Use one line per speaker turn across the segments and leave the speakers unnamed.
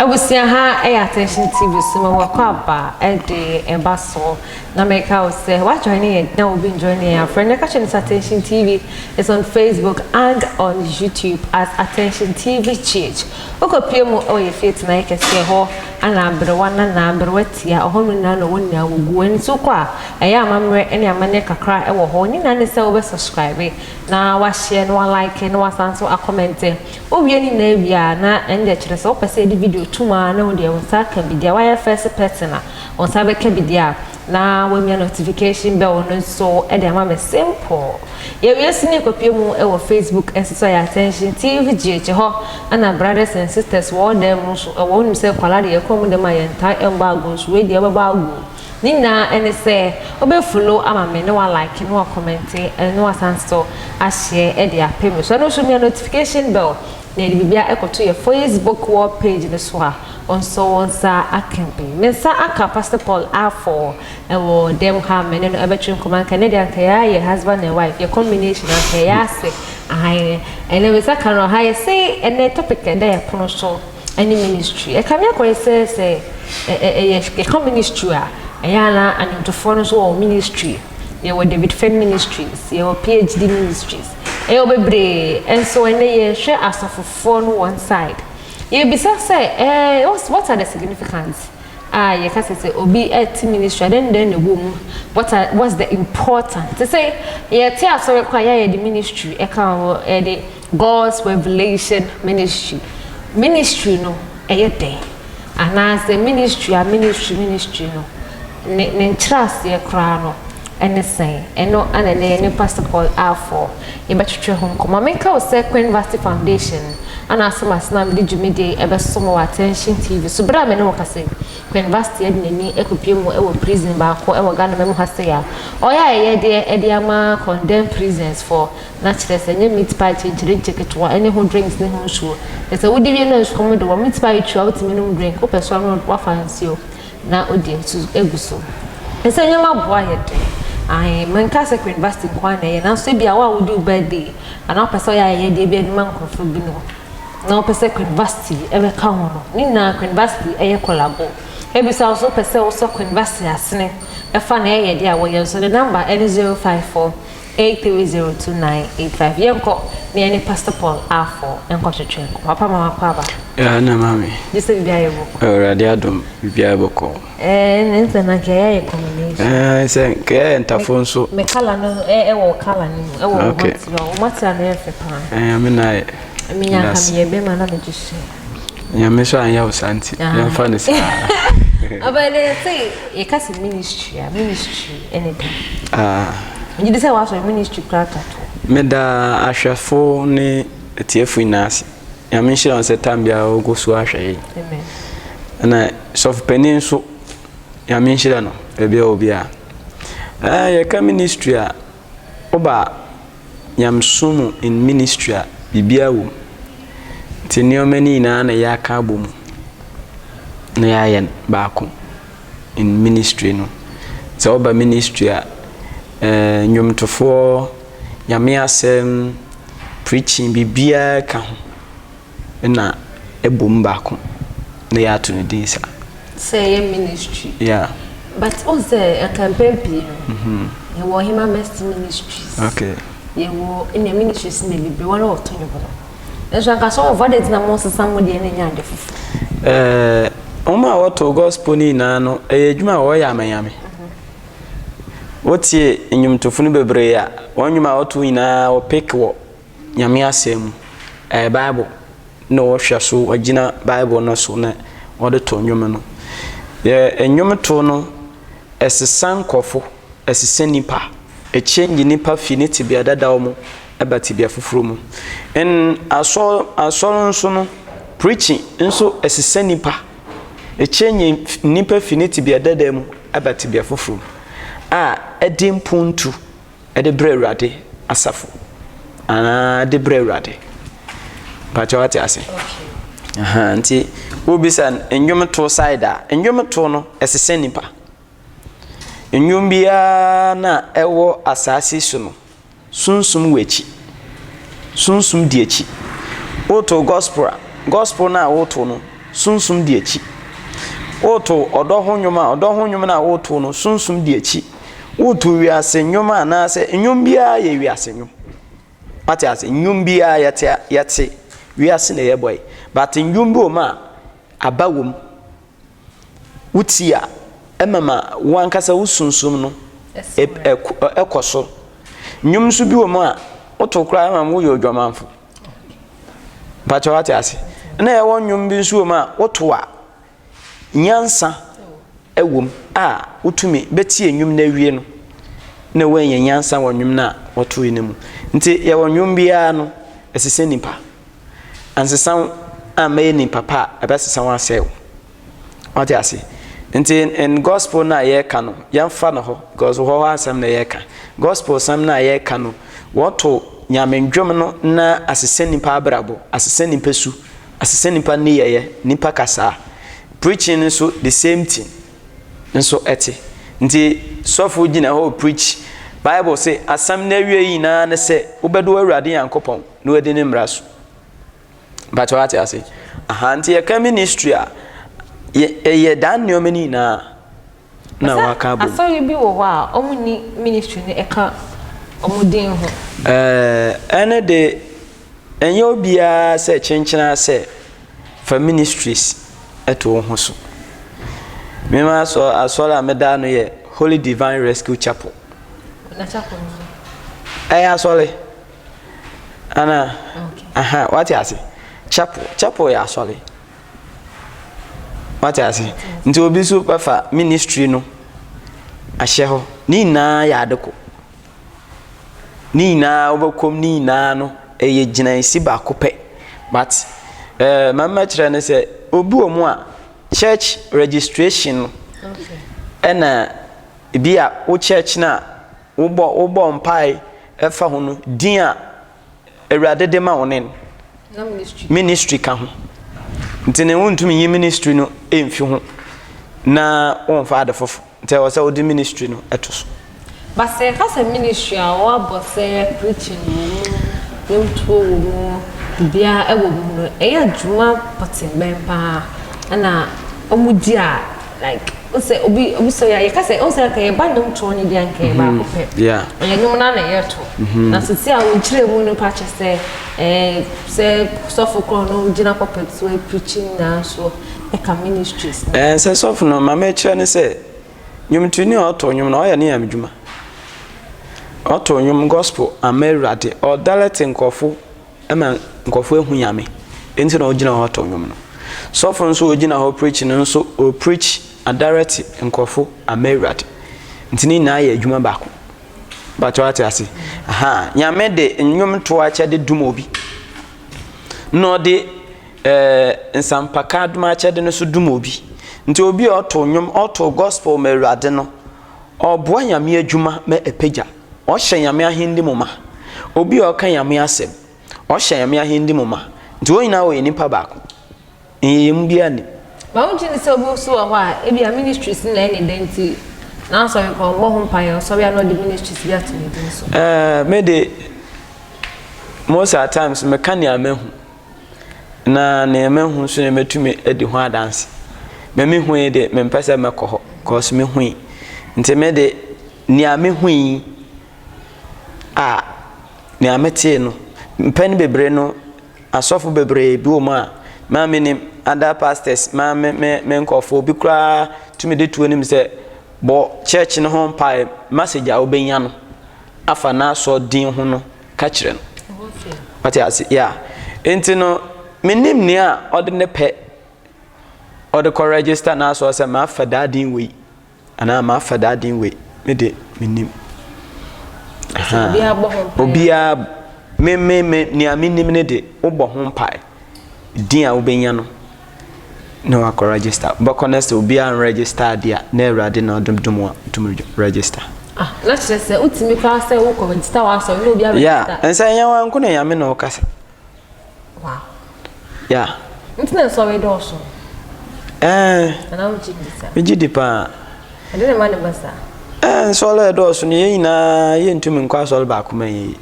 Abusua, ha ɛyɛ Attention TV so ma wakɔ aba ɛde ɛba so na mɛka wo sɛ wa join yɛn na obi join yɛn afrɛ no ka kyerɛ no sɛ Attention TV is on Facebook and on YouTube as Attention TV Church. Wokɔpie mu ɛwɔ yɛ fie tena yɛ kɛseɛ hɔ ana aberewa na na aberewa tia ɔhɔ no nyinaa na wɔn nyinaa wɔgu ɛno nso kɔ a ɛyɛ amammerɛ ne amanneɛ kakra ɛwɔ hɔ ne nyinaa ne sɛ wobɛ subscribe na wahyɛ na wa like na wasan so a comment. Wowie ne nyinaa wie a, na ɛno deɛ kyerɛ sɛ wopɛ sɛ yɛde video tum a na wo deɛ wo nsa aka bi deɛ wayɛ first person a wo nsa bɛka bi deɛ a, na wamia notification bell no nso ɛde ama me. Simple. Yɛwie so ne kɔpie mu ɛwɔ Facebook nso so yɛ Attention TV GH hɔ ɛna brothers and sisters wɔ dɛm mu nso ɛwɔ. Wonim sɛ kwala deɛ yɛkɔ mu dɛm a yɛntae ɛmbɔ ago nso wei deɛ wobɛbɔ ago ne nyinaa ɛne sɛ wobɛ follow ama me ne wa like ne wa comment ɛne wasan so ahyɛ ɛde apɛ me so. Ɛno nso mia notification bell na yɛde biribia ɛkɔto yɛ Facebook wall page no so a ɔnso wɔn nsa aka bi. Me nsa aka Pastor Paul Afo ɛwɔ dɛm ha. Me ne no ɛbɛtwe nkɔmɔ. Anka ne deɛ anka yɛayɛ husband and wife, yɛ combination anka yɛ ase ahan. Ɛnɛ me nsa ka no ha. Yɛse ɛnɛ topic ɛda yɛ pono so ɛne ministry. Ɛka mi akɔyɛ sɛ ɛyɛ yɛka ministry a, ɛyɛ ana anwontofoɔ no nso wɔ ministry. Yɛwɔ David Fenn Ministries, yɛwɔ PhD Ministries, ɛyɛ bebree. Ɛnso ɛnɛ yɛhwɛ asɔfofoɔ no one side. Yɛbisa sɛ what are the significance a yɛka sɛ obi ɛte ministry adan dan na ɛwɔ mu? What's the important te sɛ yɛte asɔre kɔ a yɛayɛ de ministry ɛka ho, ɛde God's Revelation Ministry? Ministry no ɛyɛ dɛn, anaasɛ ministry a ministry no ne nkyerɛaseɛ koraa no ɛne sɛn? Ɛno ana ne yɛne Pastor Paul Afo yɛbɛtwetwe ho nkɔmmɔ. Menka wo sɛ Queen Vasti Foundation ana asɛm asena mede dwumadie ɛbɛsom wɔ Attention TV so. Berɛ a me ne wo kasa yi, Queen Vasti ɛde n'ani akɔpie mu ɛwɔ prison baako ɛwɔ Ghana mɛmu ha sɛ a ɔyɛ a ɛyɛ deɛ ɛde ama condemned prisons for na kyerɛ sɛ nyɛ meat pie kyenkyerenkye ketewa ɛne ho drinks ne ho nsuo. Sɛ wodi wie na nsukɔm de wɔ meat pie twa, wotumi nom drink, wopɛ so ano wafa nsuo na wodi nso egu so. Ɛsɛ nneɛma boa yɛ den ahe. Menka sɛ Queen Vasti nko ara na ɛyɛ, nanso ebi a wo a wodi wo birthday anaa wopɛ sɛ ɔyɛ ayɛyɛdeɛ bi anim nkurɔfoɔ bi no na wopɛ sɛ Queen Vasti ɛbɛka ho no, ne nyinaa Queen Vasti ɛyɛ collabo. Ebisa wo so wopɛ sɛ wosɔ Queen Vasti asene ɛfa na ɛyɛ deɛ a wɔyɛ nso, ne number ɛne 0548302985. Yɛnkɔ na yɛne Pastor Paul Afo nkɔtwetwe nkɔmmɔ. Papa, ma wakɔ aba.
Ya na maame.
Gye sɛ biribi ayɛ bɔkɔ.
Awurade adom, biribiara bɔkɔ.
Ne nsɛ na nka yɛayɛ combination.
Sɛ nka yɛyɛ ntafo nso.
Me colour no ɛwɔ colour no mu, ɛwɔ material, wo material no yɛ fɛ paa.
Me na ayɛ.
Menya nka meyɛ bɛrima na megye hyɛ.
Nyame so anyɛ wo saa nti yɛmfa no saa.
Ɔbɛne sɛ yɛka sɛ ministry a, ministry ɛne da megye di sɛ woasɔre ministry koraa tato.
Meda ahwɛfo ne atiefo nyinaa ase. Nyame nhyira wɔn sɛ tam biara wɔgu so ahwɛ yi.
Amen.
Ɛna sɔfo panin nso, Nyame nhyira no baabi a wɔ biara. Yɛka ministry a, woba nyamesom mu in ministry a, biribiara wɔ mu. Nti nneɛma no nyinaa na yɛaka abɔ mu na yɛayɛ no baako in ministry no. Sɛ woba ministry a, nnwomtofoɔ, Nyame asɛm, preaching, biribiara ka ho na ɛbɔ mu baako na yɛato no din saa.
Sɛ ɛyɛ ministry.
Yeah.
But wo sɛ ɛka mpɛn pii no, yɛwɔ Hema Mercy Ministries. Yɛwɔ ɛnna ministries na bebree wɔn a wɔto nnwom no nso anka sɛ wɔfa de tena mo nsesa mo deɛ ne nyɛ ade foforɔ.
Wɔn a wɔto gospel no nyinaa no, ɛyɛ adwuma a wɔyɛ ama Nyame. Wotie nnwomtofo no bebree a, wɔn nnwom a wɔto nyinaa wɔpick wɔ Nyame asɛm mu. Ɛyɛ Bible na wɔhwɛ so, wɔgyina Bible no so na wɔde to nnwom no. Yɛ nnwomto no, ɛsesa nkɔfo, ɛsesa nipa, ɛkyɛngye nipa fi ne tebea dadaw mu ɛba tebea foforɔ mu. N asɔre nso no, preaching nso ɛsesa nipa, ɛkyɛngye nipa fi ne tebea dadaw mu ɛba tebea foforɔ mu a ɛde mpuntu ɛde brɛ Awurade asafo anaa ɛde brɛ Awurade. Mpakyɛ wate ase? Nti wobisa nnwomto side a, nnwomto no ɛsesa nipa. Nnwom biara na ɛwɔ asase so no, sunsum wɔ akyi. Sunsum di akyi. Woto gospel a, gospel no a woto no, sunsum di akyi. Woto ɔdɔ ho nnwom a, ɔdɔ ho nnwom no a woto no, sunsum di akyi. Woto wiase nnwom a, anaasɛ nnwom biara yɛ wiase nnwom. Wate ase? Nnwom biara yɛte yɛte wiase na yɛbɔ yi. But nnwom bi wɔ mu a, aba wɔ mu. Wotie a, ɛma ma wo ankasa wo sunsum no ɛkɔ so. Nnwom nso bi wɔ mu a, woto koraa ɛma ma woyɛ odwamanfo. Mpakyɛ wate ase? Na ɛwɔ nnwom bi nso wɔ mu a, woto a, nyansa wɔ mu a wotumi bɛtie nnwom no awie no, na woanya nyansa wɔ nnwom no a wɔtoe no mu. Nti yɛwɔ nnwom biara no, ɛsesɛ nipa. Ansesa wo ammɛyɛ nipa pa a, ɛbɛsesa wo asɛe wo. Wate ase? Nti in gospel no a yɛreka no, yɛmfa no hɔ because hɔ hɔ asɛm na yɛreka. Gospel sɛm no a yɛreka no, wɔto nyame ndwom no na asesa nipa abrabɔ, asesa nipa su, asesa nipa nneyɛeɛ, nipa kasaa. Preaching no nso the same thing nso ɛte. Nti sɔfo gyina hɔ preach. Bible se asɛm no awie nyinaa ne sɛ wobɛdɔ Awurade Nyankopɔn na wadi ne mmara so. Mpakyɛ wate ase? Aha, nti yɛka ministry a, ɛyɛ daa nneɛma no nyinaa na waka abom.
Asɔre bi wɔ hɔ a, wɔn ni ministry no ɛka wɔn din ho.
Ɛɛ, ɛne de, ɛnyɛ obiara sɛ kyenkyena sɛ fa ministries ɛto wo ho so. Mema asɔ asɔre a meda no yɛ Holy Divine Rescue Chapel.
Na chapel no.
Ɛyɛ asɔre. Ana? Aha, wate ase? Chapel, chapel yɛ asɔre. Wate ase? Nti obi nso bɛfa ministry no ahyɛ hɔ. Ne nyinaa yɛ ade ko. Ne nyinaa wobɛkɔm ne nyinaa no ɛyɛ gyinaesi baako pɛ. But ɛɛ eh, ma mɛkyerɛ ne sɛ obi wɔ mu a church registration no ɛna ebi a wo church no a Wobɔ wobɔ mpae fa ho no, din a Awurade de ma wo ne no. Ministry ka ho. Nti ne wontumi nyi ministry no mfi ho na womfa ade foforo. Nti ɛwɔ sɛ wode ministry no to so.
But sɛ yɛka sɛ ministry a wɔabɔ sɛ preaching wɔ mu, nnwomtoɔ wɔ mu, biribiara wɔ mu no, ɛyɛ adwuma pɔtee bɛn paa na wɔdi a like wosɛ obi obi sɔ yɛ yɛka sɛ ɔsɛ nka yɛba nnwom toɔ no deɛ nka yɛ baako pɛ ɔyɛ nnwom no na yɛto na sisi a wokyerɛ mu no pa kyɛ sɛ ɛɛ sɛ sɔfo korɔ no gyina pulpit so preaching nyinaa so ɛka ministries
no. Ɛɛ sɛ sɔfo no ma mekyerɛ ne sɛ nnwomtoni a ɔto nnwom no ɔyɛ ne yam adwuma ɔto nnwom gospel ama awurade ɔdalɛte nkurɔfo ma nkurɔfoɔ ahu Nyame nti na ɔgyina hɔ to nnwom no. Sɔfo nso ɔgyina hɔ preach no nso ɔ preach adarɛte nkurɔfo ama Awurade. Nti ne nyinaa yɛ adwuma baako. Bàtɛ wate ase. Aha, Nyame de nnwom to akyɛde dum obi. Na ɔde ɛɛ eh, nsampaka adom akyɛde no so dum obi. Nti obi a ɔto nnwom, ɔto gospel ma Awurade no, ɔboa Nyame adwuma ma ɛpagya. Ɔhyɛ Nyame ahendi mu ma. Obi a ɔka Nyame asɛm, ɔhyɛ Nyame ahendi mu ma. Nti wɔn nyinaa wɔyɛ nipa baako. Nyiyim biara nnim.
But wogye di sɛ obi nso wɔ hɔ a, ebia ministries no na ɛyɛ ne dɛ nti, n'asɔre kɔ, ɔmmɔ ho mpaeɛ, ɔsɔre a na ɔde ministries bi ato ne din so?
Ɛɛ, me de, most at times meka nea mahu. Na nea mahu nso na mɛtumi adi ho adanse. Ma mehui de, mempɛ sɛ mɛkɔ hɔ, cause mehui. Nti me de, Nea mihui a, nea metee no, mpɛn bebree no, asɔfo bebree bi wɔ mu a, maa minim other pastors, maa me me me nkurɔfo, obi koraa tumi de to anim sɛ, bɔ church no ho mpae, message a wobɛnya no afa n'asɔ din ho no, ka kyerɛ no. Wate ase? Yeah. Nti no, menim nea ɔde ne pɛ ɔde kɔ register n'asɔ sɛ mafa daa din wei. Anaa mafa daa din wei, me de mennim. Obiara me me me nea menim ne de wobɔ ho mpae din a wobɛnya no na wakɔ register wobɛkɔ na sɛ obiara nregister adeɛ a na awurade na ɔdom dom a wotumi register.
Ah, na kyerɛ sɛ wotumi koraa sɛ wokɔ register w'asɔre na obiara register.
Yeah, ɛnsɛ ɛnyɛ wanko na nyame na ɔkasa.
Wow.
Yeah.
Nti na nsɔre dɔɔso.
Ɛɛ.
Anaa wogye di saa?
Megye di paa.
Ɛde na ɛma ne ba saa?
Ɛɛ nsɔre ɛdɔɔso no yɛn nyinaa yɛntumi nkɔ asɔre baako ma yɛn yi.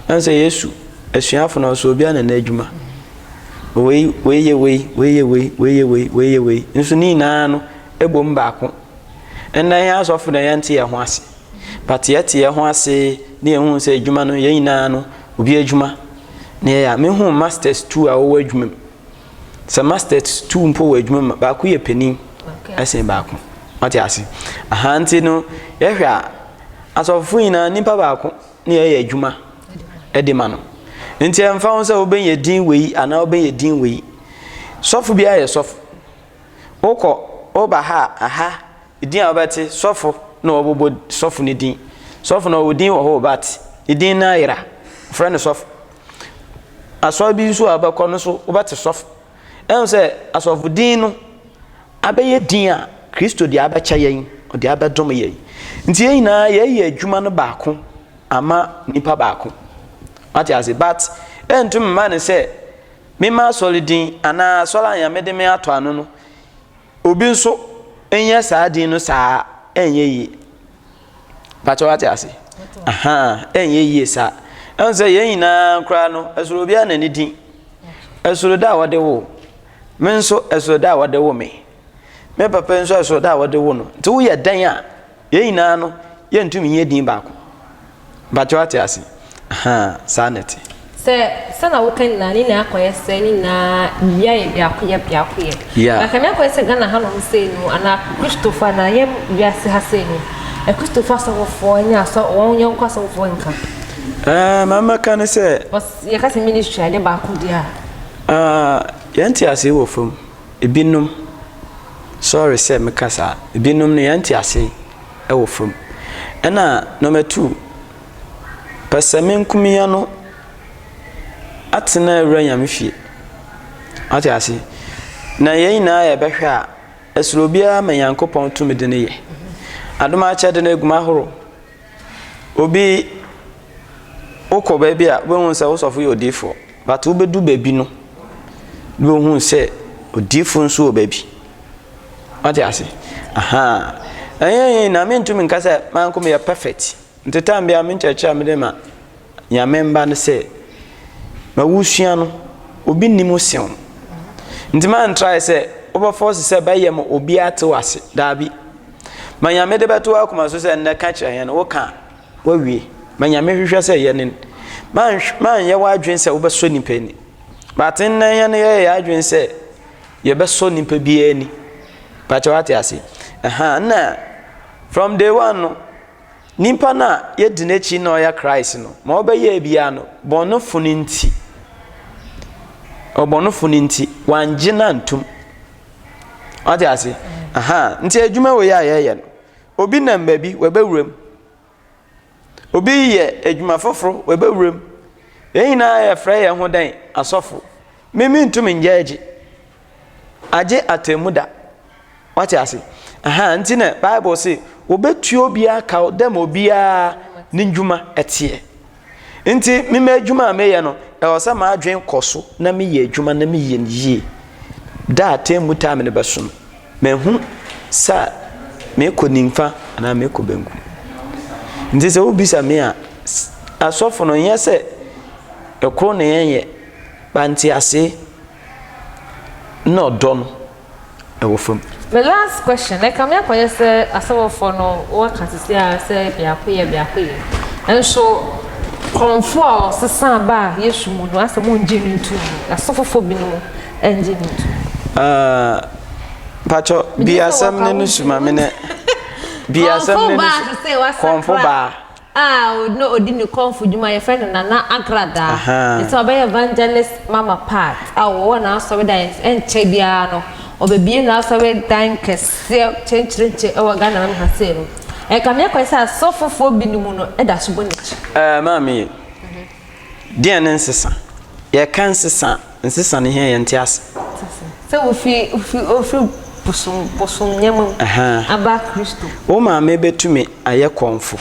Ɛn sɛ Yesu asuafo no ɔsɔ obiara na n'adwuma. Wei, wei yɛ wei, wei yɛ wei, wei yɛ wei, wei yɛ wei. Nso ne nyinaa no ɛbom baako. Ɛnnɛ yɛn asɔfo na yɛnte yɛn ho ase. But yɛte yɛn ho ase ne yɛhu sɛ adwuma no yɛn nyinaa no obi adwuma na yɛyɛ a. Mehu masters tu a wɔwɔ adwuma mu. Sɛ masters tu mpo wɔ adwuma mu baako yɛ panin ɛsen baako. Wate ase? Aha nti no yɛhwɛ a asɔfo nyinaa nipa baako ne yɛyɛ adwuma de ma no. Nti ɛmfa ho sɛ wobɛnya din wei anaa wobɛnya din wei. Sɔfo biara yɛ sɔfo. Wokɔ woba ha a, aha din a wobɛte sɔfo na wɔbobɔ sɔfo no din. Sɔfo no ɔwɔ din wɔ hɔ but ne din no ayera. Wɔfrɛ no sɔfo. Asɔre bi nso a wobɛkɔ no nso wobɛte sɔfo. Ɛhu sɛ asɔfo din no abɛyɛ din a Kristo de abɛkyɛ yɛn, ɔde abɛdom yɛn. Nti yɛn nyinaa yɛyɛ adwuma no baako ama nipa baako. Wate ase? But ɛntum mma ne sɛ mema asɔre din anaa asɔre a Nyame de me ato ano no, obi nso nyɛ saa din no saa ɛnyɛ yie. Pakyɛ wate ase? Aha, ɛnyɛ yie saa. Ɛhu sɛ yɛn nyinaa koraa no, ɛsoro obiara na ne din. Ɛsoro da a wɔde wo. Me nso, ɛsoro da a wɔde wo me. Me papa nso ɛsoro da a wɔde wo no. Nti woyɛ dɛn a, yɛn nyinaa no, yɛntumi nyɛ din baako. Mpakyɛ wate ase? Ahaa, saa na ɛte.
Sɛ sɛnea woka nyinaa ne nyinaa akɔyɛ sɛ ne nyinaa biribiara yɛ biakoyɛ biakoyɛ.
Yeah.
Na kame akɔyɛ sɛ Ghana hanom sei no anaa Kristofo anaa yɛn wiase ha sei no, Akristofo asɔfofoɔ ne asɔ wɔn yɔnko asɔfofoɔ nka.
Ɛɛ, ma mɛka ne sɛ.
Because yɛka sɛ ministry ade baako deɛ a.
Ah, yɛn nteaseɛ wɔ fam. Ebinom, sorry sɛ meka saa, ebinom no yɛn ntease wɔ fam. Ɛna number two, pɛsɛmenkomenya no atena awura Nyame fie. Wate ase? Na yɛn nyinaa yɛbɛhwɛ a, ɛsoro obiara ma Nyankopɔn tumi de no yɛ. Adom akyɛde no egu ahorow. Obi, wokɔ baabi a, wobɛhu sɛ wo sɔfo yɛ odiifoɔ. But wobɛdu baabi no, wobɛhu sɛ odiifoɔ nso wɔ baabi. Wate ase? Aha. Ɛnyɛ yɛn na mentumi nka sɛ manko meyɛ perfect. Nti time biara me nkyerɛkyerɛ a mede ma Nyame mba ne sɛ, ma wosua no, obi nnim wo sen wo. Nti man try sɛ wobɛ force sɛ bɛyɛ ma obi ate wo ase. Daabi. Ma Nyame de bɛto w'akoma so sɛ nnɛ ka kyerɛ hɛn no, woka a, woawie. Ma Nyame hwehwɛ sɛ yɛ ne man manyɛ w'adwene sɛ wobɛsɔ nipa ani. But nnɛ yɛn yɛyɛ yɛn adwene sɛ yɛbɛsɔ nipa biara ani. Pakyɛ wate ase? Ɛha na from day one no, Nyimpa no a yedzi n'ekyir na ɔyɛ Christ no, ma ɔbɛyɛɛ biara no, bɔnefo no ntsi, ɔbɔnefo no ntsi, ɔanngye no annto mu. Ɔatse ase? Aha, ntsi edwuma wei a yɛyɛ no, obi nam beebi, oebewura mu. Obi reyɛ edwuma fofor, oebewura mu. Hɛn nyina yɛfrɛ hɛnho dɛn? Asɔfo. Me menntum nngyaagye. Agye atemmu da. Wate ase? Aha, nti na Bible se, wɔbɛtua obiara kaw dɛ ma obiara ne ndwuma ɛteɛ. Nti, me m'adwuma a meyɛ no, ɛwɔ sɛ m'adwen kɔ so na meyɛ adwuma na meyɛ no yie. Da atemmu time no bɛso no, mahu sɛ mekɔ nimfa anaa mekɔ benkum. Nti sɛ wobisa me a, asɔfo no nyɛ sɛ ɛkoro na yɛnyɛ, ba ntease na ɔdɔ no ɛwɔ fam.
Me last question, ɛka me akɔyɛ sɛ asɔfofoɔ no wɔka sisi a sɛ biako yɛ biako yɛ, nso kɔmfo a ɔsesa baa Yesu mu no asɛ mo ngye no ntum, asɔfofoɔ binom ngye no ntum.
Uh, Pacho, bi asɛm ne no suma me ne. Bi asɛm ne no kɔmfo baa.
A na ɔdi ne kɔmfo dwuma, yɛfrɛ no Nana Agradaa. Nti ɔbɛyɛ Evangelist Mama Pat a ɔwɔ n'asɔredan ɛnkyɛ biara no ɔbɛbie n'asɔredan kɛseɛ kyenkyerenkye wɔ Ghana man ha sei no. Ɛkame akɔyɛ sɛ asɔfofoɔ binom no da so bɔ n'akyi.
Ɛɛ maame, deɛn ne nsesa? Yɛka nsesa a, nsesa no hia yɛnte ase.
Sɛ wofi wofi wofi bosom bosom nneɛma mu aba Kristo.
Wo maame bɛtumi ayɛ kɔmfo,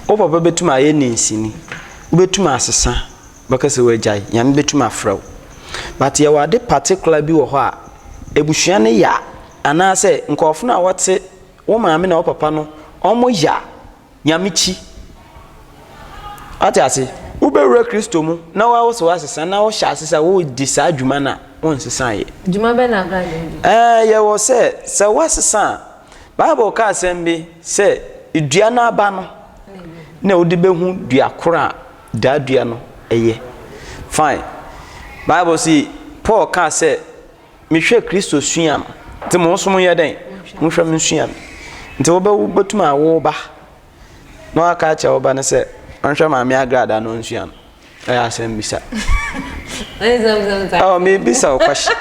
wo papa bɛtumi ayɛ ninsini, wobɛtumi asesa, bɛka sɛ wagyae, Nyame bɛtumi afrɛ wo. But yɛwɔ ade particular bi wɔ hɔ a, abusua no yɛ a, anaasɛ nkurɔfo no a wɔte wo maame na wo papa no, wɔn yɛ a, Nyame kyi. Wate ase? Wobɛwura Kristo mu na woawo sɛ woasesa na wohyɛ ase sɛ woredi saa dwuma no a, wonsesaeɛ.
Dwuma bɛn na Agrada di?
Ɛɛ, yɛwɔ sɛ, sɛ woasesa a, Bible ka asɛm bi sɛ, dua no aba no na wode bɛhu dua koro a daa dua no yɛ. Fine. Bible se, Paul kaa sɛ, mehwɛ Kristo sua no. Nti mo nso monyɛ dɛn? Monhwɛ me nsua me. Nti wobɛtumi awo wo ba na waka akyerɛ wo ba no sɛ ɔnhwɛ maame agradaa na ɔnsua no. Ɛyɛ asɛm bisa. Oh, me bisa wo question.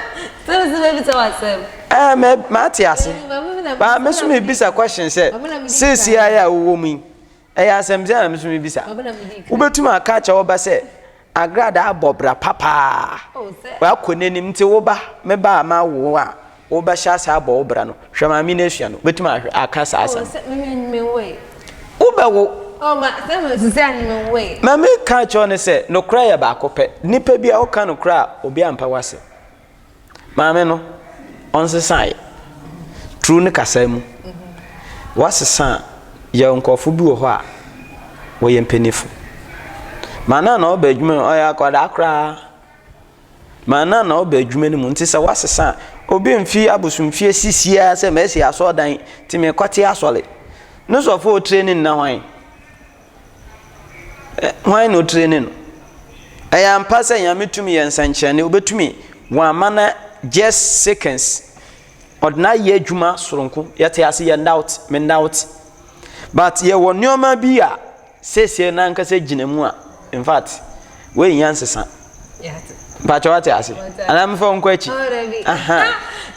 Eh, me mate ase. Ba me so me bisa question sɛ seesie ayɛ a wowɔ mu yi. Ɛyɛ asɛm sɛ na me so me bisa. Wobɛtumi aka akyerɛ wo ba sɛ Agrada abɔ bra papaa. Wakɔ n'anim nti wo ba, me ba a mawo a wobɛhyɛ ase abɔ wo bra no, hwɛ maame no asua no. Wobɛtumi ahwɛ aka saa asɛm. Wobɛwo. Ma meka kyerɛ ne sɛ nokorɛ yɛ baako pɛ. Nipa bi a woka nokorɛ a obi ampɛ w'asɛm. Maame no, ɔnsesaeɛ. Turu ne kasa mu. Wasesa a, yɛ nkurɔfo bi wɔ hɔ a, wɔyɛ mpanyinfo. Maame no a na ɔba adwuma mu, ɔyɛ akwadaa koraa. Maame no a na ɔba adwuma no mu, nti sɛ wasesa a, obi mfi abosomfie sisi ara sɛ masi asɔredan nti mekɔte asɔre. Ne sɔfo a ɔtire ne nna hwan? Hwan na ɔtreni no? Ɛyɛ ampa sɛ Nyame tumi yɛ nsɛnkyerɛnne, obetumi wama no just seconds. Ɔde no ayɛ adwuma soronko. Yɛte ase yɛn doubt, me doubt. But yɛwɔ nneɛma bi a seesie n'ankasa gyina mu a, in fact, wei nyɛ nsesa. Mpakyɛ wate ase? Anaa mefa wo nkɔ akyi?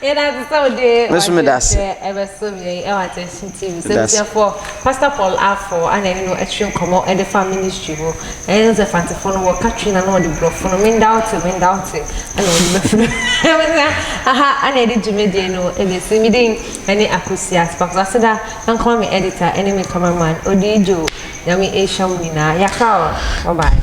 Yɛda ase sɛ wode
Me nso meda ase.
w'adwenkyerɛ ɛbɛsom yɛn ɛwɔ Attention TV so.
Meda ase.
Abusuafoɔ, Pastor Paul Afo ana ɛne no atwe nkɔmmɔ ɛde fa ministry ho. Ɛne no sɛ Fantefoɔ no wɔka Twi na na wɔde Borɔfo no menda wo te menda wo te ɛna wɔde bɛfiri. Abusua, aha ana yɛde dwumadie no ɛbɛsi. Me din ɛne Akosua Sparks. Aseda nkɔma me editor ɛne me cameraman Odiijo. Nyame nhyira mo nyinaa. Yɛakra o. Bye bye.